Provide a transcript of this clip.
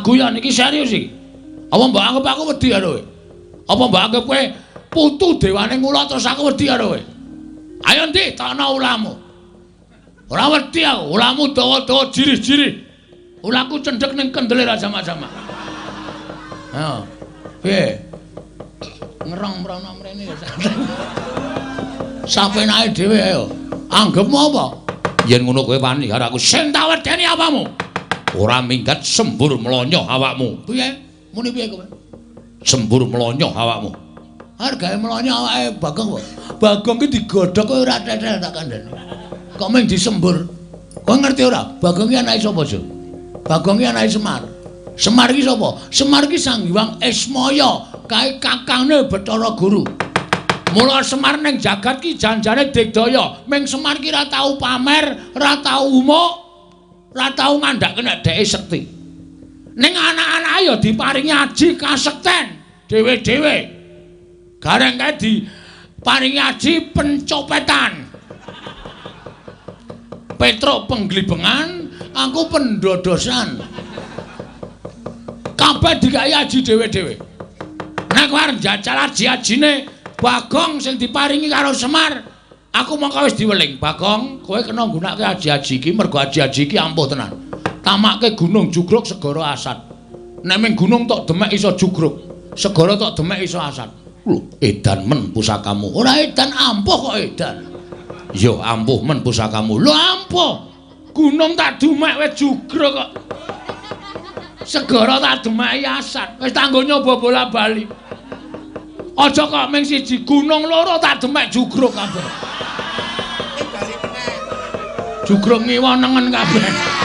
guyon iki serius iki. Apa mbok anggap aku wedi karo kowe? Apa mbok anggap kowe putu dewane ngula terus aku wedi karo kowe? Ayo ndi tokno ulamu. Ora wedi aku, ulamu dawa-dawa jirih-jirih. Ulaku cendhek ning kendele ra jamak-jamak. Ayo. Piye? Ngerong mrono mrene ya. Sapenake dhewe ayo. Anggepmu apa? Yen ngono kowe wani karo aku. Sing tak wedeni apamu? Ora minggat sembur mlonyoh awakmu. Piye? Muni piye kowe? Sembur mlonyoh awakmu. Arep gawe mlonyoh awake Bagong apa? Bagong ki digodhog kowe ora tetel tak kandhani. Kok mung disembur? Kowe ngerti ora? Bagong ki anake sapa, Jo? Bagong ki anake Semar. Semar ki sapa? Semar ki Sang Hyang Ismaya, kae kakangne Bathara Guru. Mula Semar ning jagat ki janjane digdaya. Ming Semar ki ora tau pamer, ora tau umuk, ora tau ngandhake nek dheke sekti. Ning anak-anake ya diparingi aji kasekten dhewe-dhewe. Gareng kae diparingi aji pencopetan. Petruk penglibengan, aku pendodosan. Kabeh dikai aji dhewe-dhewe. Nek kowe arep njajal aji-ajine Bagong sing diparingi karo Semar, aku mongko wis diweling. Bagong, kowe kena nggunakake aji-aji iki mergo aji-aji iki ampuh tenan. Tamake gunung jugruk segara asat. Nek ming gunung tok demek iso jugruk, segara tok demek iso asat. Lho, edan men pusakamu. Ora edan, ampuh kok edan. Yo ampuh men pusakamu. Lho ampuh. Gunung tak dumek wis jugruk kok. Segara tak demeki asat. Wis tanggo nyoba bola-bali. Aja kok ming siji gunung loro tak demek jugruk kabeh. Jugruk ngiwa nengen kabeh.